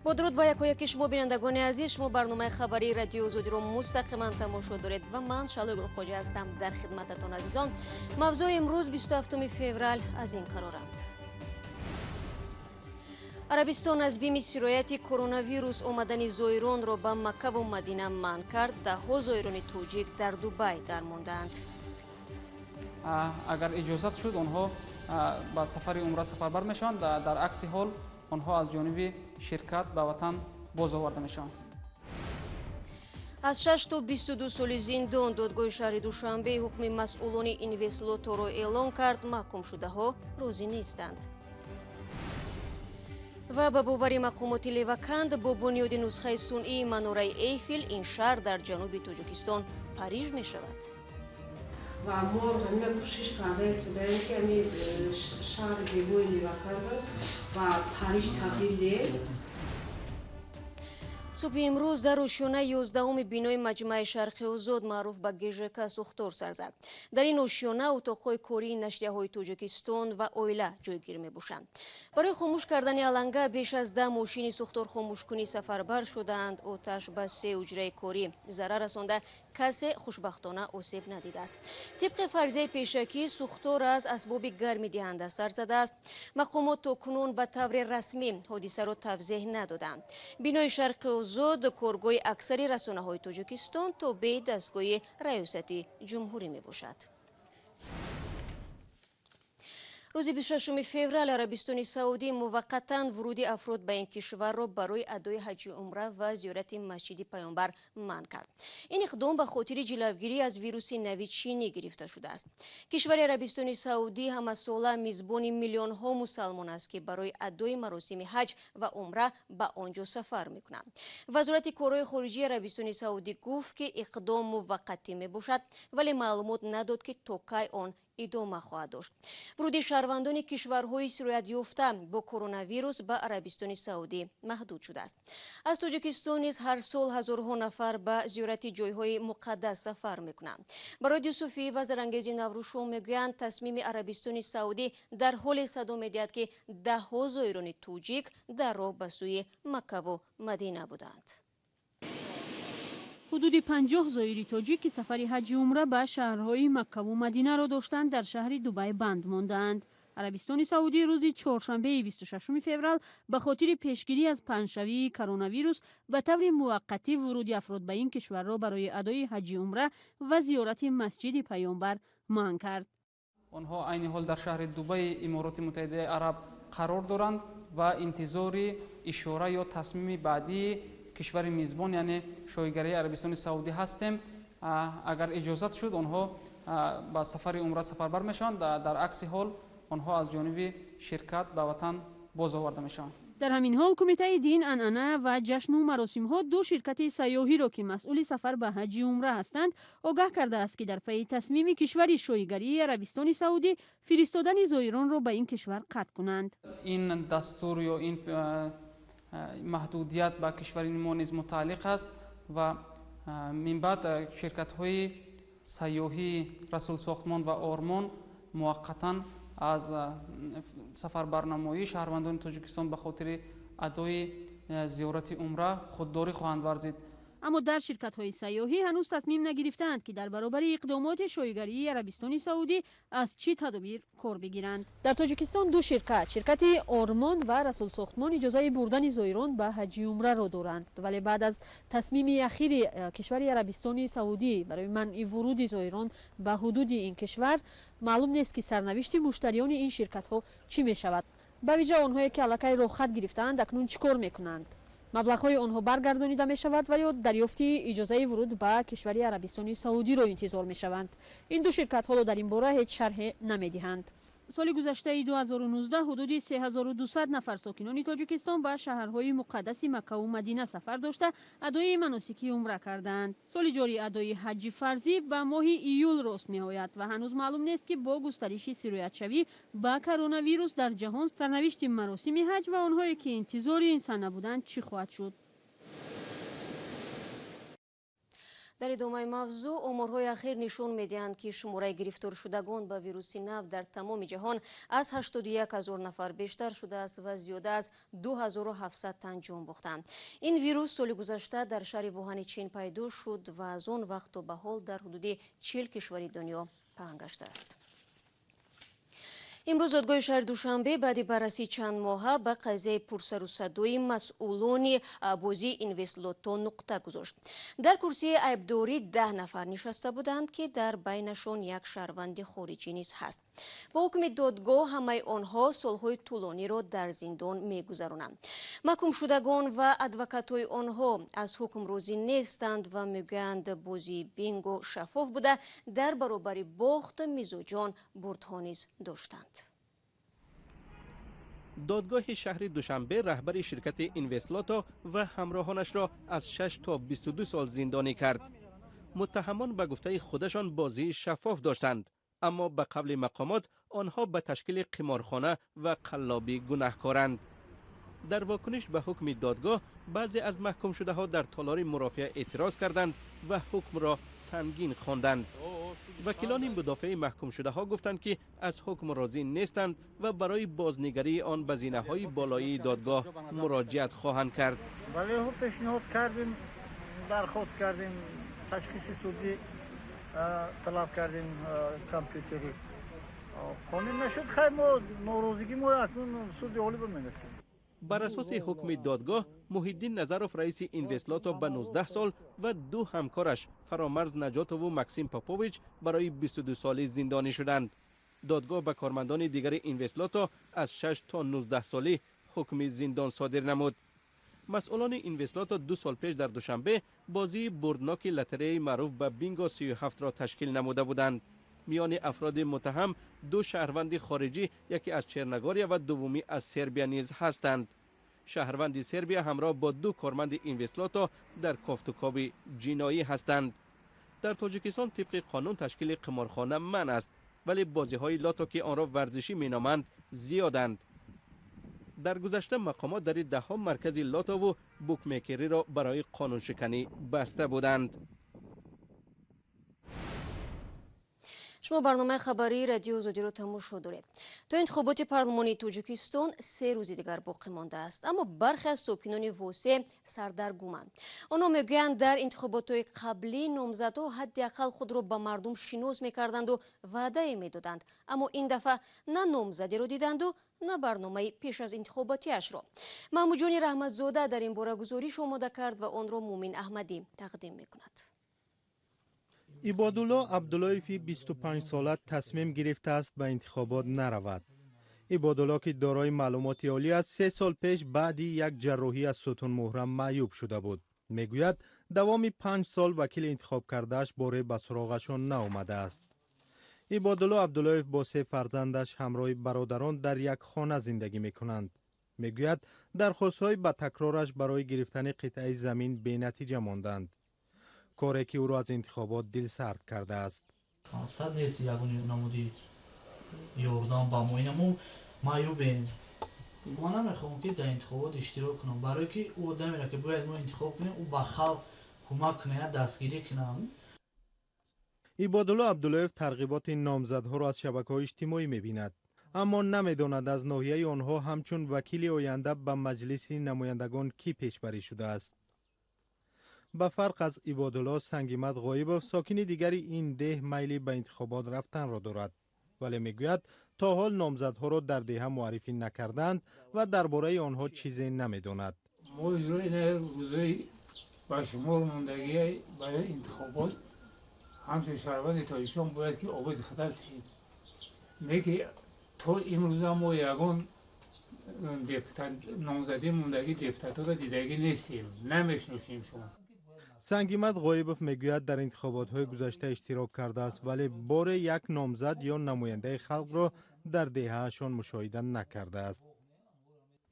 Бо дуруд ба якояки шумо, бинандагони азиз. Шумо барномаи хабарии Радиои Озодиро мустақиман тамошо доред ва ман Шалои Гулхоҷа ҳастам дар хидмататон, азизон. Мавзӯи имрӯз, 27 феврал, аз ин қароранд. Арабистон аз бими сирояти коронавирус омадани зоиронро ба Маккаву Мадина манъ кард. Даҳҳо зоирони тоҷик дар Дубай дармондаанд. Агар иҷозат шуд, онҳо ба сафари умра сафарбар мешаванд. Дар акси ҳол онҳо аз ҷониби ширкат ба ватан боз оварда мешаванд. Аз 6 то 22 соли зиндон. Додгоҳи шаҳри Душанбе ҳукми масъулони Инвестлоторо эълон кард. Маҳкумшудаҳо розӣ нестанд. Ва ба бовари мақомоти Леваканд, бо бунёди нусхаи сунъии манораи Эйфел ин шаҳр дар ҷануби Тоҷикистон Париж мешавад. Ва мо ҳамина кӯшиш карда истодаем, ки ҳамин шаҳри зебои Левакандро ба Париж табдил диҳем. Субҳи имрӯз дар ошёнаи 11-уми бинои Маҷмааи Шарқи Озод, маъруф ба ГЖК, сӯхтор сар зад. Дар ин ошёна утоқҳои кории нашрияҳои Тоҷикистон ва Оила ҷойгир мебошанд. Барои хомӯш кардани аланга беш аз 10 мошини сӯхторхомӯшкунӣ сафарбар шудаанд. Оташ ба се ҳуҷраи корӣ зарар расонда, касе хушбахтона осеб надидааст. Тибқи фарзияи пешакӣ, сӯхтор аз асбоби гармидиҳанда сар задааст. Мақомот то кунун ба таври расмӣ ҳодисаро тавзеҳ надоданд. Бинои Шарқи Озод, коргоҳи аксари расонаҳои Тоҷикистон, тобеи дастгоҳи Раёсати Ҷумҳурӣ мебошад. Рӯзи 26 феврал Арабистони Саудӣ муваққатан вуруди афрод ба ин кишварро барои адои ҳаҷи умра ва зиёрати масҷиди Паёмбар манъ кард. Ин иқдом ба хотири ҷилавгирӣ аз вируси нави чинӣ гирифта шудааст. Кишвари Арабистони Саудӣ ҳамасола мизбони миллионҳо мусалмон аст, ки барои адои маросими ҳаҷ ва умра ба он ҷо сафар мекунанд. Вазорати корҳои хориҷии Арабистони Саудӣ гуфт, ки иқдом муваққатӣ мебошад, вале маълумот надод, ки то кай он идома хоҳад дошт. Вуруди шаҳрвандони кишварҳои сироятёфта бо коронавирус ба Арабистони Саудӣ маҳдуд шудааст. Аз Тоҷикистон низ ҳар сол ҳазорҳо нафар ба зиёрати ҷойҳои муқаддас сафар мекунанд. Барои Юсуфӣ ва Зарангези Наврӯзшо мегӯянд, тасмими Арабистони Саудӣ дар ҳоле садо медиҳад, ки даҳҳо зоирони тоҷик дар роҳ ба сӯи Маккаву Мадина буданд. Ҳудуди 50 зоири тоҷик, ки сафари ҳаҷи умра ба шаҳрҳои Маккаву Мадинаро доштанд, дар шаҳри Дубай банд мондаанд. Арабистони Саудӣ рӯзи чоршанбеи 26 феврал ба хотири пешгирӣ аз паҳншавии коронавирус ба таври муваққатӣ вуруди афрод ба ин кишварро барои адои ҳаҷи умра ва зиёрати масҷиди Паёмбар манъ кард. Онҳо айни ҳол дар шаҳри Дубаи Имороти Муттаҳидаи Араб қарор доранд ва интизори ишора ё тасмими баъдии кишвари мизбон, яъне шоҳигарии Арабистони Саудӣ ҳастем. Агар иҷозат шуд, онҳо ба сафари умра сафарбар мешаванд. Дар акси ҳол онҳо аз ҷониби ширкат ба ватан боз оварда мешаванд. Дар ҳамин ҳол, Кумитаи дин, анъана ва ҷашну маросимҳо ду ширкати сайёҳиро, ки масъули сафар ба ҳаҷи умра ҳастанд, огаҳ кардааст, ки дар пайи тасмими кишвари шоҳигарии Арабистони Саудӣ фиристодани зоиронро ба ин кишвар қатъ кунанд. Ин дастур ё ин маҳдудият ба кишвари мо низ мутааллиқ аст ва минбаъд ширкатҳои сайёҳии Расулсохтмон ва Ормон муваққатан аз сафарбарнамоии шаҳрвандони Тоҷикистон ба хотири адои зиёрати умра худдорӣ хоҳанд варзид. Аммо дар ширкатҳои сайёҳӣ ҳанӯз тасмим нагирифтаанд, ки дар баробари иқдомоти шоҳигарии Арабистони Саудӣ аз чӣ тадобир кор бигиранд. Дар Тоҷикистон ду ширкат, ширкати Ормон ва Расулсохтмон, иҷозаи бурдани зоирон ба ҳаҷи умраро доранд, вале баъд аз тасмими ахири кишвари Арабистони Саудӣ барои манъи вуруди зоирон ба ҳудуди ин кишвар маълум нест, ки сарнавишти муштариёни ин ширкатҳо чӣ мешавад. Ба вижа онҳое, ки аллакай роҳхат гирифтаанд, акнун чӣ кор мекунанд? Маблағҳои онҳо баргардонида мешавад ва ё дарёфти иҷозаи вуруд ба кишвари Арабистони Саудиро интизор мешаванд? Ин ду ширкат ҳоло дар ин бора ҳеҷ шарҳе намедиҳанд. Соли гузаштаи 2019 ҳудуди 3200 нафар сокинони Тоҷикистон ба шаҳрҳои муқаддаси Маккаву Мадина сафар дошта, адои маносики умра кардаанд. Соли ҷорӣ адои ҳаҷҷи фарзӣ ба моҳи июл рост меояд ва ҳанӯз маълум нест, ки бо густариши сироятшавӣ ба коронавирус дар ҷаҳон сарнавишти маросими ҳаҷ ва онҳое, ки интизори ин сана буданд, чӣ хоҳад шуд. Дар идомаи мавзӯъ, оморҳои ахир нишон медиҳанд, ки шумораи гирифторшудагон ба вируси нав дар тамоми ҷаҳон аз 81 ҳазор нафар бештар шудааст ва зиёда аз 2700 тан ҷон бохтанд. Ин вирус соли гузашта дар шаҳри Вуҳани Чин пайдо шуд ва аз он вақт то ба ҳол дар ҳудуди 40 кишвари дунё паҳн гаштааст. Имрӯз додгоҳи шаҳри Душанбе баъди баррасии чанд моҳа ба қазияи пурсарусадои масъулони бозии Инвестлото нуқта гузошт. Дар курсии айбдорӣ 10 нафар нишаста буданд, ки дар байнашон як шаҳрванди хориҷӣ низ ҳаст. Бо ҳукми додгоҳ ҳамаи онҳо солҳои тӯлониро дар зиндон мегузаронанд. Маҳкумшудагон ва адвокатҳои онҳо аз ҳукм розӣ нестанд ва мегӯянд, бозии бинго шаффоф буда, дар баробари бохт мизоҷон бурдҳо низ доштанд. Додгоҳи шаҳри Душанбе раҳбари ширкати Инвестлото ва ҳамроҳонашро аз 6 то 22 сол зиндонӣ кард. Муттаҳамон ба гуфтаи худашон бозии шаффоф доштанд, аммо ба қавли мақомот онҳо ба ташкили қиморхона ва қаллобӣ гунаҳкоранд. Дар вокуниш ба ҳукми додгоҳ баъзе аз маҳкумшудаҳо дар толори мурофиа эътироз карданд ва ҳукмро сангин хонданд. Вакилони мудофеи маҳкумшудаҳо гуфтанд, ки аз ҳукм розӣ нестанд ва барои бознигарии он ба зинаҳои болоии додгоҳ муроҷиат хоҳанд кард. Бале, пешниҳод кардем, дархост кардем, ташхиси судӣ талаб кардем, компютерӣ. Қонун нашуд, хай мо норозигӣ мо акнун суди олӣ менависем. Бар асоси ҳукми додгоҳ Муҳиддин Назаров, раиси Инвестлото, ба 19 сол ва ду ҳамкораш Фаромарз Наҷотову Максим Попович барои 22 солӣ зиндонӣ шуданд. Додгоҳ ба кормандони дигари Инвестлото аз 6 то 19 солӣ ҳукми зиндон содир намуд. Масъулони Инвестлото 2 сол пеш дар Душанбе бозии бурдноки лотереяи маъруф ба Бинго 37-ро ташкил намуда буданд. Миёни афроди муттаҳам ду шаҳрванди хориҷӣ, яке аз Черногория ва дуввумӣ аз Сербия низ ҳастанд. Шаҳрванди Сербия ҳамроҳ бо ду корманди Инвестлото дар кофтукови ҷиноӣ ҳастанд. Дар Тоҷикистон тибқи қонун ташкили қиморхона манъ аст, вале бозиҳои лото, ки онро варзишӣ меноманд, зиёданд. Дар гузашта мақомот дар даҳҳо маркази лотову букмекериро барои қонуншиканӣ баста буданд. Шумо барномаи хабарии Радио Озодиро тамошо доред. То интихоботи парлумонии Тоҷикистон 3 рӯзи дигар боқӣ мондааст, аммо бархе аз сокинони Восеъ сардаргуманд. Онҳо мегӯянд, дар интихоботҳои қаблӣ номзадҳо ҳадди ақал худро ба мардум шинос мекарданду ваъдае медоданд, аммо ин дафъа на номзадеро диданду на барномаи пеш аз интихоботиашро. Маҳмудҷони Раҳматзода дар ин бора гузориш омода кард ва онро Мумин Аҳмадӣ тақдим мекунад. Ибодулло Абдуллоеви 25 сола тасмим гирифтааст ба интихобот наравад. Ибодулло, ки дорои маълумоти олӣ аст, 3 сол пеш баъди як ҷарроҳӣ аз сутунмуҳра маъюб шуда буд. Мегӯяд, давоми 5 сол вакили интихобкардааш боре ба суроғашон наомадааст. Ибодулло Абдуллоев бо се фарзандаш ҳамроҳи бародарон дар як хона зиндагӣ мекунанд. Мегӯяд, дархостҳои ба такрораш барои гирифтани қитъаи замин бенатиҷа монданд, коре ки ӯро аз интихобот дилсард кардааст. Мақсад нест ягони намуди ёрдам ба мо. Ина мо маъюбем. Ман намехоҳам, ки дар интихобот иштирок кунам, барое ки ӯ одамеро, ки бояд мо интихоб кунем, ӯ ба халқ кӯмак кунад, дастгирӣ кунад. Ибодулло Абдуллоев тарғиботи номзадҳоро аз шабакаҳои иҷтимоӣ мебинад, аммо намедонад, аз ноҳияи онҳо ҳамчун вакили оянда ба Маҷлиси намояндагон кӣ пешбарӣ шудааст. Ба фарқ аз Ибодулло, Сангимат Ғоибов, сокини дигари ин деҳ, майли ба интихобот рафтанро дорад, вале мегӯяд, то ҳол номзадҳоро дар деҳа муаррифӣ накардаанд ва дар бораи онҳо чизе намедонад. Мо рӯзои ба шумор мондагӣ барои интихобот ҳамчун шаҳрванди Тоҷикистон бояд ки овози хатар диҳем, лекин то имрӯза мо ягон депутат, номзадӣ мондагӣ депутатҳоро дидагӣ нестем, намешиносем шумо. Сангимат Ғоибов мегӯяд, дар интихоботҳои гузашта иштирок кардааст, вале боре як номзад ё намояндаи халқро дар деҳаашон мушоҳида накардааст.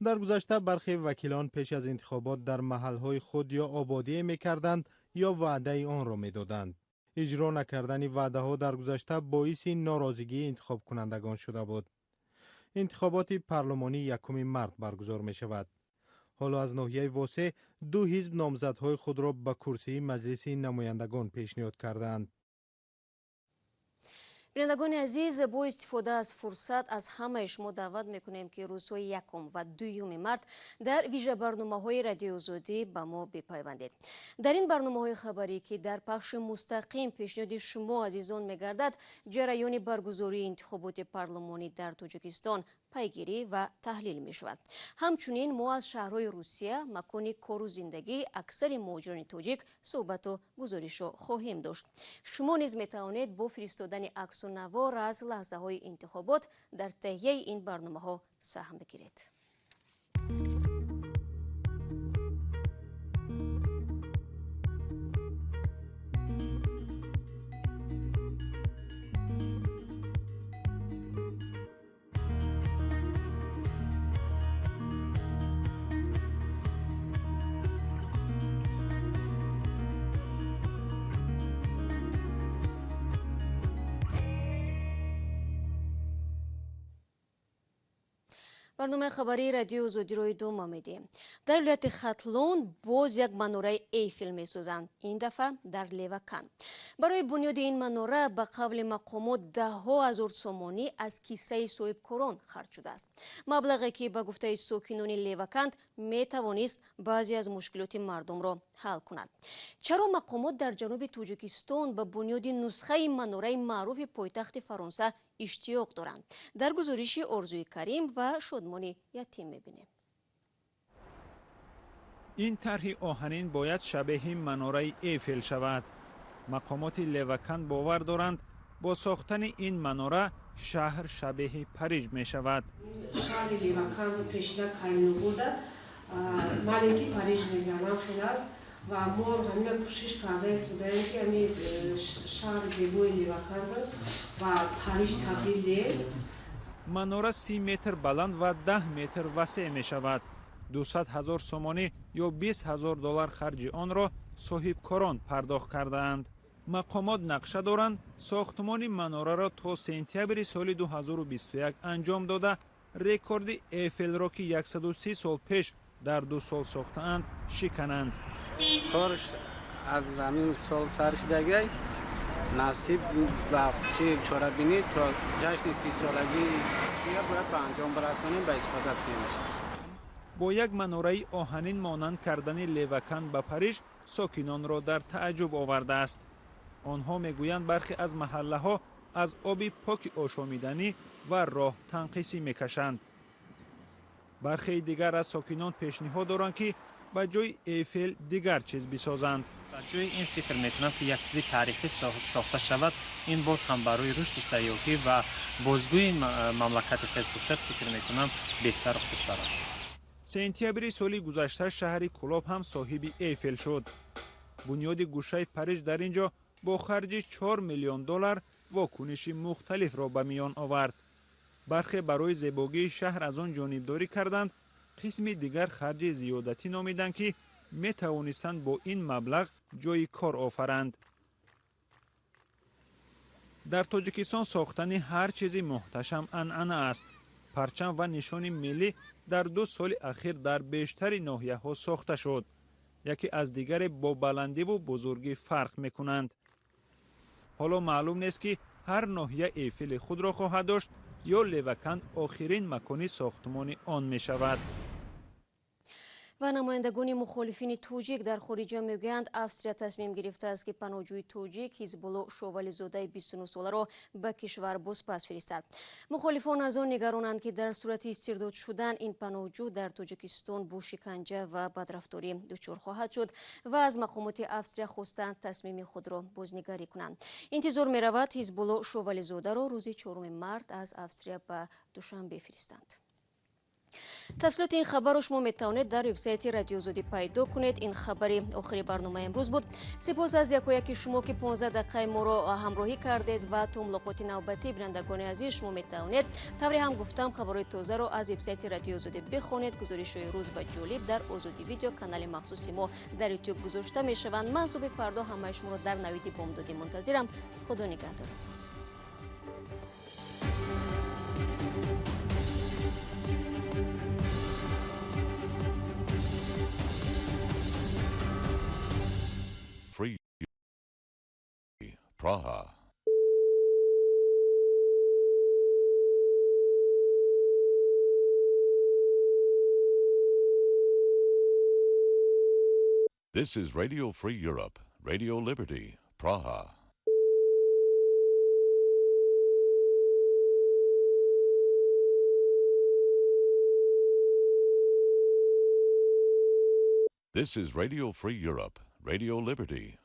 Дар гузашта бархе вакилон пеш аз интихобот дар маҳалҳои худ ё ободие мекарданд, ё ваъдаи онро медоданд. Иҷро накардани ваъдаҳо дар гузашта боиси норозигии интихобкунандагон шуда буд. Интихоботи парлумонӣ 1 март баргузор мешавад. Ҳоло аз ноҳияи Восеъ ду ҳизб номзадҳои худро ба курсии Маҷлиси намояндагон пешниҳод кардаанд. Бинандагони азиз, бо истифода аз фурсат аз ҳамаи шумо даъват мекунем, ки рӯзҳои якум ва дуюми март дар вижабарномаҳои Радиои Озодӣ ба мо бипайвандед. Дар ин барномаҳои хабарӣ, ки дар пахши мустақим пешниҳоди шумо азизон мегардад, ҷараёни баргузории интихоботи парлумонӣ дар Тоҷикистон пайгирӣ ва таҳлил мешавад. Ҳамчунин мо аз шаҳрҳои Русия, макони кору зиндагии аксари муҳоҷирони тоҷик суҳбату гузоришро хоҳем дошт. Шумо низ метавонед бо фиристодани аксу навор аз лаҳзаҳои интихобот дар таҳияи ин барномаҳо саҳм бигиред. Барномаи хабарии Радиои Озодиро идома медиҳем. Дар вилояти Хатлон боз як манораи Эйфел месозанд, ин дафъа дар Левакан. Барои бунёди ин манора ба қавли мақомот даҳҳо ҳазор сомонӣ аз киссаи соҳибкорон харҷ шудааст. Маблағе ки ба гуфтаи сокинони Леваканд метавонист баъзе аз мушкилоти мардумро ҳал кунад. Чаро мақомот дар ҷануби Тоҷикистон ба бунёди нусхаи манораи маъруфи пойтахти Фаронса иштиёқ доранд? Дар гузориши Орзуи Карим ва Шодмони Ятим мебинем. Ин тарҳи оҳанин бояд шабеҳи манораи Эйфел шавад. Мақомоти Леваканд бовар доранд, бо сохтани ин манора шаҳр шабеҳи Париж мешавад. Шаҳри Леваканд пешина Калинобода маленький Париж мегӯянд, хел аст ва мо ҳамина кӯшиш карда истодаем, ки ҳамин шаҳри зебои Левакандро ба Париж табдил диҳем. Манора 30 метр баланд ва 10 метр васеъ мешавад. 200 ҳазор сомонӣ ё 20 ҳазор доллар харҷи онро соҳибкорон пардохт кардаанд. Мақомот нақша доранд сохтмони манораро то сентябри соли 2021 анҷом дода, рекорди Эйфелро, ки 130 сол пеш дар 2 сол сохтаанд, шикананд. Корш аз ҳамин сол сар шудагай, насиб ба чи чорабинӣ то ҷашни 30-солагӣ бояд ба анҷом барасонем, ба истифода бидиҳемш. Бо як манораи оҳанин монанд кардани Леваканд ба Париж сокинонро дар тааҷҷуб овардааст. Онҳо мегӯянд, бархе аз маҳаллаҳо аз оби поки ошомиданӣ ва роҳ танқисӣ мекашанд. Бархеи дигар аз сокинон пешниҳод доранд, ки ба ҷои Эйфел дигар чиз бисозанд. Ба ҷои ин фикр мекунам, ки як чизи таърихӣ сохта шавад, ин боз ҳам барои рушди сайёҳӣ ва бозгӯи мамлакати хеш бошад, фикр мекунам беҳтару хубтар аст. Сентябри соли гузашта шаҳри Кӯлоб ҳам соҳиби Эйфел шуд. Бунёди гӯшаи Париж дар ин ҷо бо харҷи 4 миллион доллар вокуниши мухталифро ба миён овард. Бархе барои зебогии шаҳр аз он ҷонибдорӣ карданд, қисми дигар харҷи зиёдатӣ номиданд, ки метавонистанд бо ин маблағ ҷойи кор офаранд. Дар Тоҷикистон сохтани ҳар чизи муҳташам анъана аст. Парчам ва нишони миллӣ дар 2 соли ахир дар бештари ноҳияҳо сохта шуд. Яке аз дигаре бо баландиву бузургӣ фарқ мекунанд. Ҳоло маълум нест, ки ҳар ноҳия Эйфели худро хоҳад дошт ё Леваканд охирин макони сохтмони он мешавад. Ва намояндагони мухолифини тоҷик дар хориҷа мегӯянд, Австрия тасмим гирифтааст, ки паноҳҷӯи тоҷик Ҳизбулло Шовализодаи 29-соларо ба кишвар бозпас фиристад. Мухолифон аз он нигаронанд, ки дар сурати истирдод шудан ин паноҳҷӯ дар Тоҷикистон бо шиканҷа ва бадрафторӣ дучор хоҳад шуд ва аз мақомоти Австрия хостанд тасмими худро бознигарӣ кунанд. Интизор меравад, Ҳизбулло Шовализодаро рӯзи 4 март аз Австрия ба Душанбе фиристанд. Тафсилоти ин хабарро шумо метавонед дар вебсайти Радиои Озодӣ пайдо кунед. Ин хабари охири барномаи имрӯз буд. Сипос аз якояки шумо, ки 15 дақиқаи моро ҳамроҳӣ кардед ва то мулоқоти навбатӣ, бинандагони азиз, шумо метавонед тавре ҳам гуфтам хабарҳои тозаро аз вебсайти Радиои Озодӣ бихонед. Гузоришҳои рӯз ва ҷолиб дар Озодӣ видео канали махсуси мо дар Ютуб гузошта мешаванд. Ман субҳи фардо ҳамаи шуморо дар навиди бомдодӣ мунтазирам. Худо нигаҳ дорад. Praha. This is Radio Free Europe, Radio Liberty, Praha. This is Radio Free Europe, Radio Liberty,